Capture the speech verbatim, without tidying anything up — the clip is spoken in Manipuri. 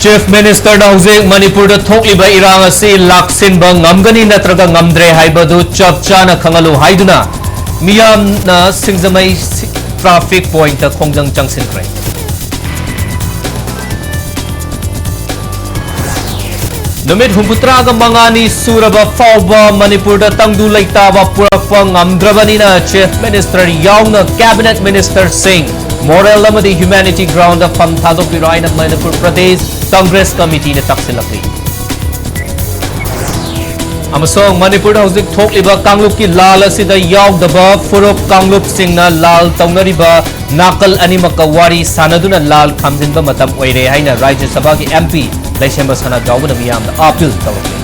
Chief Ministerꯅ ꯍꯧꯖꯤꯛ ꯃꯅꯤꯄꯨꯔꯗ ꯊꯣꯛꯂꯤꯕ ꯏꯔꯥꯡ ꯑꯁꯤ ꯂꯥꯛꯁꯤꯟꯕ ꯉꯝꯒꯅꯤ ꯅꯠꯇ꯭ꯔꯒ ꯉꯝꯗ꯭ꯔꯦ ꯍꯥꯏꯕꯗꯨ ꯆꯞ ꯆꯥꯅ ꯈꯪꯍꯜꯂꯨ ꯍꯥꯏꯗꯨꯅ ꯃꯤꯌꯥꯝꯅ ꯁꯤꯡꯖꯃꯩ traffic pointꯇ ꯈꯣꯡꯖꯪ ꯆꯪꯁꯤꯟꯈ꯭ꯔꯦ꯫ ꯅꯨꯃꯤꯠ ꯍꯨꯝꯐꯨꯇꯔꯥꯒ ꯃꯉꯥꯅꯤ ꯁꯨꯔꯕ ꯐꯥꯎꯕ ꯃꯅꯤꯄꯨꯔꯗ ꯇꯪꯗꯨ ꯂꯩꯇꯥꯕ ꯄꯨꯔꯛꯄ ꯉꯝꯗ꯭ꯔꯕꯅꯤꯅ Chief Minister ꯌꯥꯎꯅ Cabinet Ministerꯁꯤꯡ Morel ꯑꯃꯗꯤ Humanity Groundꯗ ꯐꯝ ꯊꯥꯗꯣꯛꯄꯤꯔꯣ ꯍꯥꯏꯅ ꯃꯅꯤꯄꯨꯔ ꯄ꯭ꯔꯗꯦꯁ ꯀꯪꯒ꯭ꯔꯦꯁ ꯀꯃꯤꯇꯤꯅ ꯇꯛꯁꯤꯜꯂꯛꯂꯤ꯫ ꯑꯃꯁꯨꯡ ꯃꯅꯤꯄꯨꯔꯗ ꯍꯧꯖꯤꯛ ꯊꯣꯛꯂꯤꯕ ꯀꯥꯡꯂꯨꯞꯀꯤ ꯂꯥꯜ ꯑꯁꯤꯗ ꯌꯥꯎꯗꯕ ꯐꯨꯔꯨꯞ ꯀꯥꯡꯂꯨꯞꯁꯤꯡꯅ ꯂꯥꯜ ꯇꯧꯅꯔꯤꯕ ꯅꯥꯀꯜ ꯑꯅꯤꯃꯛꯀ ꯋꯥꯔꯤ ꯁꯥꯟꯅꯗꯨꯅ ꯂꯥꯜ ꯈꯥꯝꯖꯤꯟꯕ ꯃꯇꯝ ꯑꯣꯏꯔꯦ ꯍꯥꯏꯅ ꯔꯥꯖ꯭ꯌ ꯁꯚꯥꯒꯤ MP ꯂꯩꯁꯦꯝꯕ ꯁꯅꯥꯖꯥꯎꯕꯅ ꯃꯤꯌꯥꯝꯗ appeal ꯇꯧꯔꯛꯂꯤ꯫